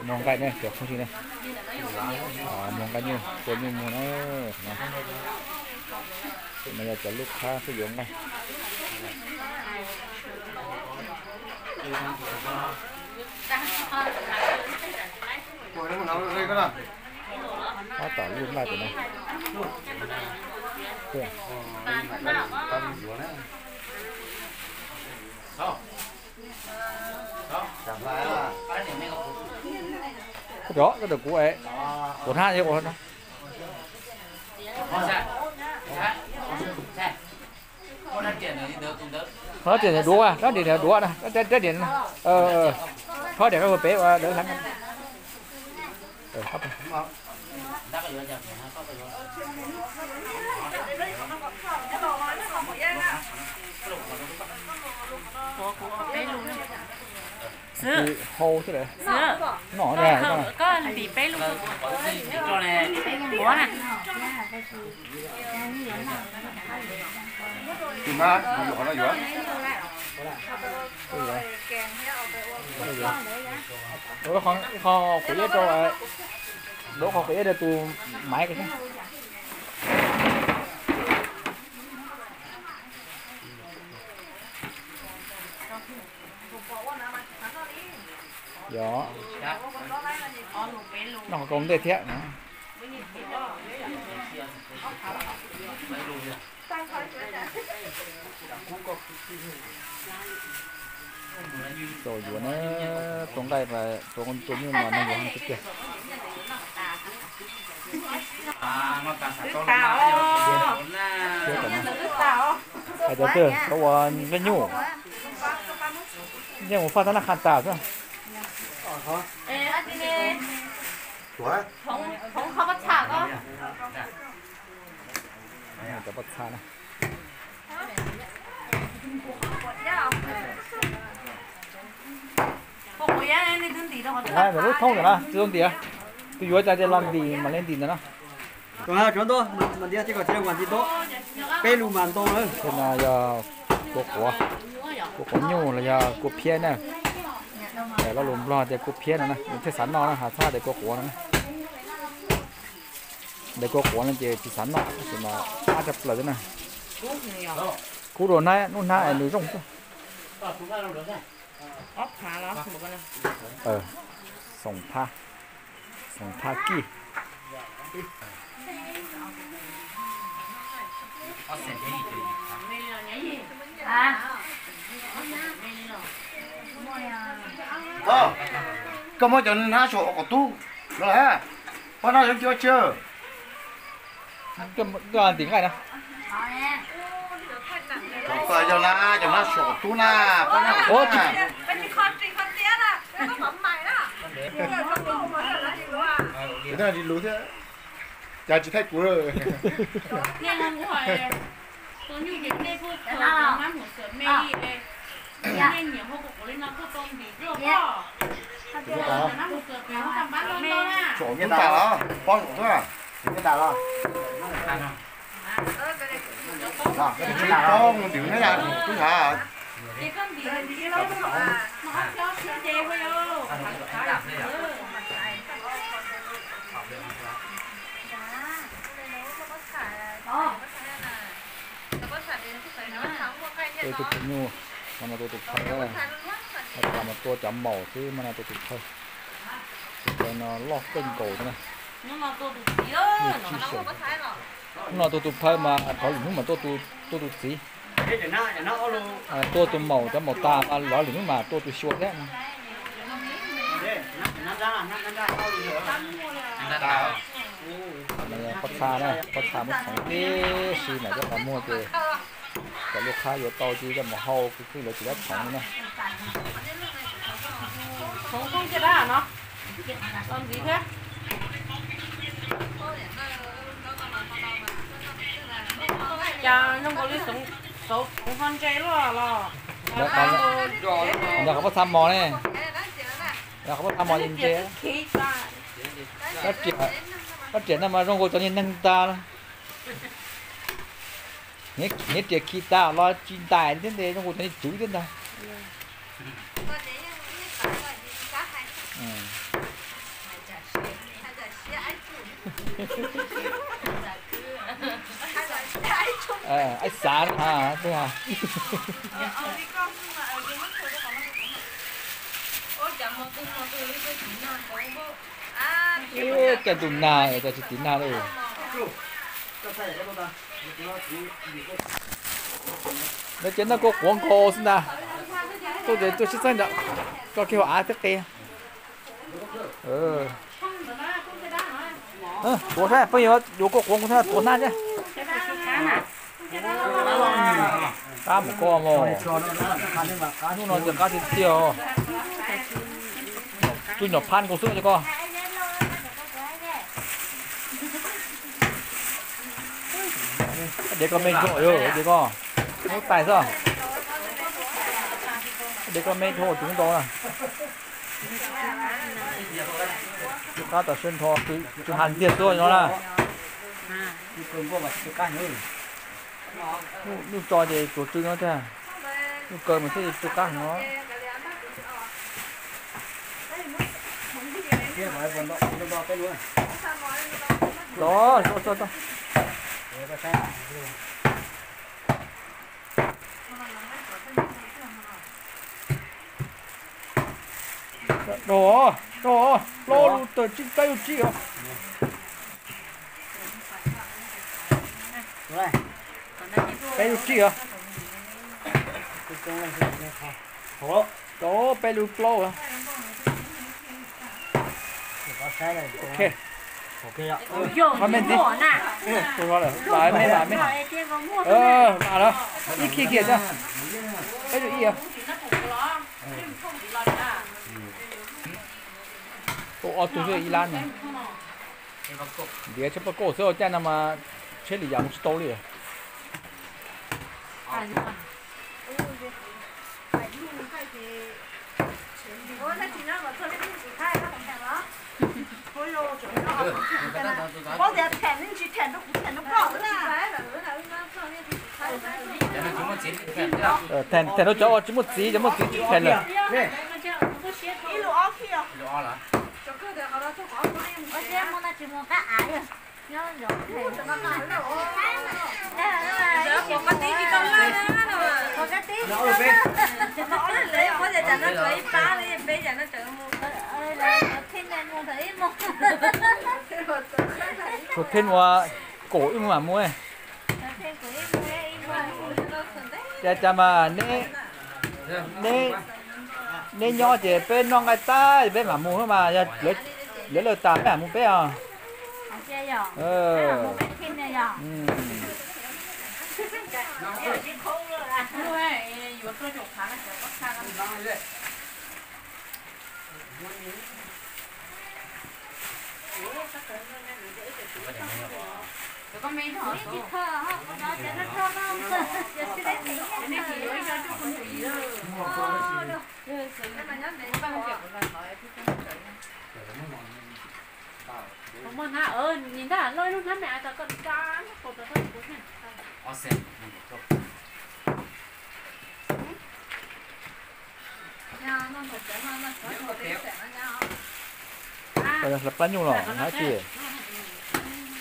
Muag nqaij ne, cov phooj ywg ne. Muag nqaij nyuj, tua nyuj muag na. Tus no yog cov lub qhab xwb yuav nqaij. Tab tom lub nqaij tus no. Koj cov, koj cov kuv es, kuv hnab ua no. Rab riam duav, rab riam duav na, rab riam, rab riam peb lawv hlab. Xwb, hau xwb lawm. Xwb, no koj ntim peb lub. Ua na. Ib qho quav iab rau, ib qho quav iab rau tus maiv ko thiab. Yog, noj qhov kaus ntej thiab. Txaus yuav na, tua nqaij, tua nyuj no neeg yuav heev tiag tiag. Hais tias twg tau ua nqaij nyuj, yeej mus faj tab naj qha tas xwb. Cov pob txha na. Lub thoob ntawm no tsis tau ntim, tus yuav cas ces los ntim mam li ntim ntawm no. Peb lus mas ntau lawm. Tej no yog kua quav, kua quav nyuj los yog kua phiab na. Lo lus Nplog tias kua phiab no na, nws thiaj xav noj na, hais txhob tias kua quav no na. Ntawm kua quav no ces tsis xav noj, tab sis mas qab tshaj plaws thiab na. Kub dua hnab, lub hnab es nws zoo xwb. Xoom thab, xoom thab kij. Koj muab cov hnab suav ua kom tub no lawm, pab no yog cov tsi. Koj ntim nqaij na. Yog na, cov hnab suav kom tub na, pab no. Ua, tsis lus thiab, cas tsis thaij kuv. Tub tas los, pob zoo xwb. Tsis paub mus tim ne, tub tas. Tua tus phawj nyuj, mas no tua tus phawj, mas tua cov maum xwb, mas no tua tus phawj. Tus phawj no loj kawg nkaus na. Hnub no tua tus phawj mas thov lwm hnub mas tua tus txiv. Tua tus maum, cov maum tas mas lov lwm hnub mas tua tus xyuas thiab. Pob txha na, pob txha muab txhoov tib si mam coj los muag ces cov lub qhab yuav tau ces coj mus hau, kuv twb lawv tsis dab txhoov li na. Cas zoo nkaus li xauv txhoov ho ntse luaj los. Yog qhov pob txha mos ne, yog qhov pob txha mos ntse. Rab riam no mas zoo nkaus cov niag neeg tas. Niag riam khi tas los tsis ntais thiab ntag, zoo nkaus cov niag tswv thiab ntag. Ais xav na. Ib, cas tus nag cas tsis tiv nag li. Lawv ces noj kua quav nkaus xwb ntag. Tuaj ces tuaj sib txeeb ntawm tso kiag hauv av thiab qi. Tuav saib, peb yuav yuav kua quav nkaus thiab tuav hnab thiab. Qab mus koj mog. Hnub no ces qab tiag tiag os. Tsuj nyom phab nkaus xwb ces koj. Dev koj me dhau, dev koj muab tais xwb. Dev koj me dhau tsis muab ntau na. Tus qab tas sab nrho, tus has ntiag tuaj no na. Nyuj tso ces tsuas tsw no tiag. Nyuj kaw mas thiaj tsw qab heev no. Tso, tso, tso, tso. Rau, rau, plaub lub tawm tsib plaub lub tsib os. Peb lub tsib os. Rau peb lub plaub os. Ok. Qhov me ntxiv. Tus no lawm, vam me, vam me. Vam lawm, ib khij kiag xwb. Peb lub ib. Tua ob tug xwb ib lab no. Ntiav tsheb paj kauj xwb, caij no mas tsheb lwm yam mus tsis tau li. Them, them rau cov uas tsis muaj txiv, cov muaj txiv tsis them lawm. Tshuav Then uas kaum ib mus mam mus. Cas cas mas neb, neb nyob ces peb noj nqaij tag peb mam mus mas yog lawv lawm tas peb mam mus peb os. Hlais plab nyuj los hab tsi,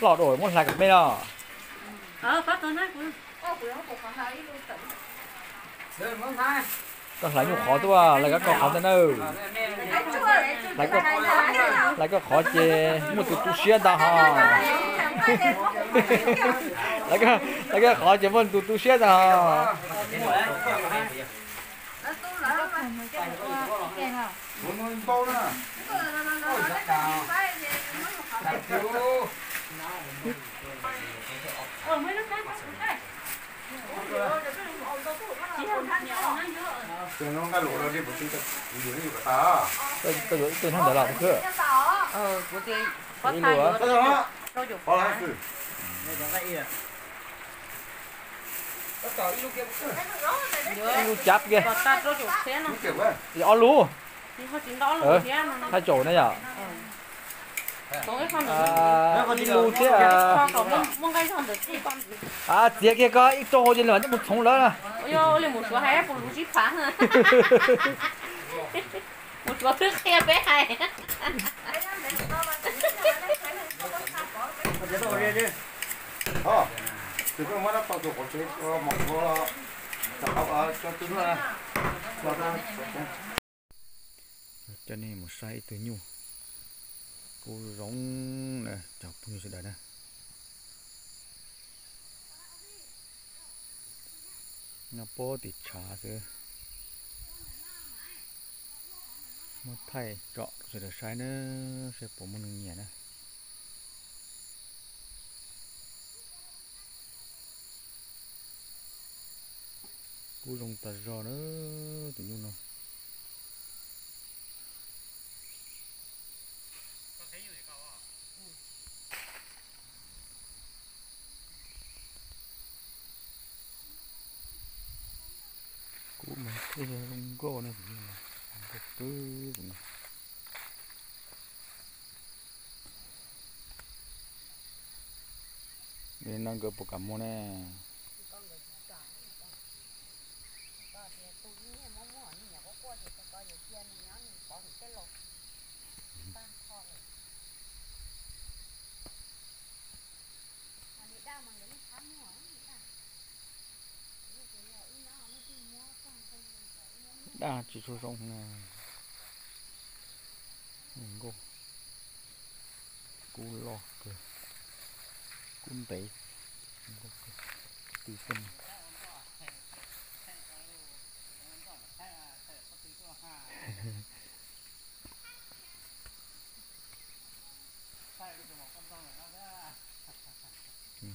loj dua muab hlais kom me los. Koj hlais nyuj qhov tuaj, hlais koj qhov ntag na. Hlais koj qhov ces muaj tus tu siab ntag hos. Hlais koj qhov ces muaj tus tu siab ntag hos. Koj yuav ib tug hnab ntawd los kuv khwb. Ib lub. Ib lub cab kiag. Ob lub. Thaj tsaum na yom. Ib lub thiab. Txiav kiag koj ib txoj hau ces lawv mam coj mus txhoov lawm na. Mus Suav twb qhia peb hais. Coj nej mus saib ib tug nyuj kub zoo na cov phooj ywg sawv daws na. Nyob pob tim tshav xwb. Muab thaij tsom rau sawv daws saib na, saib puas muaj neeg nyiam na. Kub zoo tas zog na tus nyuj no. Kub mas thiaj zoo nkauj ne, zoo nkauj kawg tus no. Li no nkawd puas kam muag ne? Daj tsis tshua zoo na. Zoo nkauj. Kub loj kawg, kub ntev, tw tej.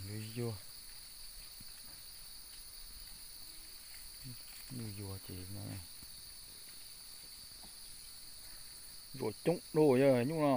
Yuag yuag, nyuj yuag ces ntsuam coob dua yog nyuj no.